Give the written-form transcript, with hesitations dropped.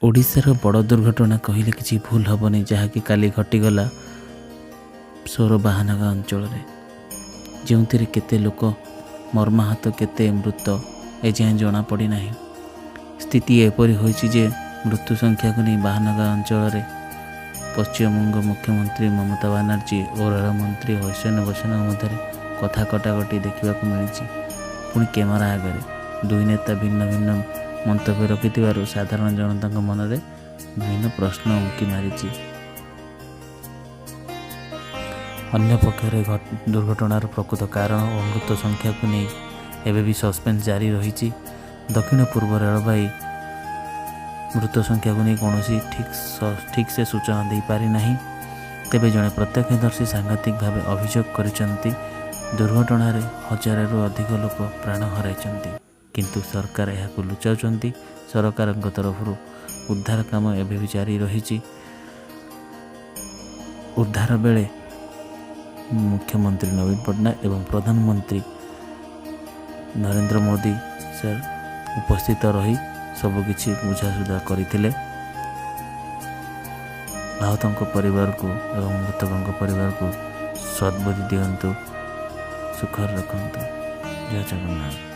ଓଡ଼ିଶାର ବଡ଼ ଦୁର୍ଘଟଣା କହିଲେ କିଛି ଭୁଲ ହେବନି, ଯାହାକି କାଲି ଘଟିଗଲା ସୋର ବାହାନଗା ଅଞ୍ଚଳରେ, ଯେଉଁଥିରେ କେତେ ଲୋକ ମର୍ମାହତ, କେତେ ମୃତ ଏଯାଏଁ ଜଣାପଡ଼ିନାହିଁ। ସ୍ଥିତି ଏପରି ହୋଇଛି ଯେ ମୃତ୍ୟୁ ସଂଖ୍ୟାକୁ ନେଇ ବାହାନଗା ଅଞ୍ଚଳରେ ପଶ୍ଚିମବଙ୍ଗ ମୁଖ୍ୟମନ୍ତ୍ରୀ ମମତା ବାନାର୍ଜୀ ଓ ରେଳମନ୍ତ୍ରୀ ଅଶ୍ୱିନୀ ବୈଷ୍ଣବଙ୍କ ମଧ୍ୟରେ କଥା କଟାକଟି ଦେଖିବାକୁ ମିଳିଛି। ପୁଣି କ୍ୟାମେରା ଆଗରେ ଦୁଇ ନେତା ଭିନ୍ନ ଭିନ୍ନ ମନ୍ତବ୍ୟ ରଖିଥିବାରୁ ସାଧାରଣ ଜନତାଙ୍କ ମନରେ ବିଭିନ୍ନ ପ୍ରଶ୍ନ ଉଙ୍କି ମାରିଛି। ଅନ୍ୟପକ୍ଷରେ ଦୁର୍ଘଟଣାର ପ୍ରକୃତ କାରଣ ଓ ମୃତ ସଂଖ୍ୟାକୁ ନେଇ ଏବେ ବି ସସ୍ପେନ୍ସ ଜାରି ରହିଛି। ଦକ୍ଷିଣ ପୂର୍ବ ରେଳବାଇ ମୃତ ସଂଖ୍ୟାକୁ ନେଇ କୌଣସି ଠିକ୍ ସେ ସୂଚନା ଦେଇପାରିନାହିଁ। ତେବେ ଜଣେ ପ୍ରତ୍ୟକ୍ଷଦର୍ଶୀ ସାଂଘାତିକ ଭାବେ ଅଭିଯୋଗ କରିଛନ୍ତି, ଦୁର୍ଘଟଣାରେ ହଜାରରୁ ଅଧିକ ଲୋକ ପ୍ରାଣ ହରାଇଛନ୍ତି, କିନ୍ତୁ ସରକାର ଏହାକୁ ଲୁଚାଉଛନ୍ତି। ସରକାରଙ୍କ ତରଫରୁ ଉଦ୍ଧାର କାମ ଏବେ ବି ଜାରି ରହିଛି। ଉଦ୍ଧାର ବେଳେ ମୁଖ୍ୟମନ୍ତ୍ରୀ ନବୀନ ପଟ୍ଟନାୟକ ଏବଂ ପ୍ରଧାନମନ୍ତ୍ରୀ ନରେନ୍ଦ୍ର ମୋଦି ସାର୍ ଉପସ୍ଥିତ ରହି ସବୁକିଛି ବୁଝାସୁଝା କରିଥିଲେ। ଆହତଙ୍କ ପରିବାରକୁ ଏବଂ ମୃତକଙ୍କ ପରିବାରକୁ ସଦ୍ବୁଦ୍ଧି ଦିଅନ୍ତୁ, ସୁଖରେ ରଖନ୍ତୁ। ଜୟ ଜଗନ୍ନାଥ।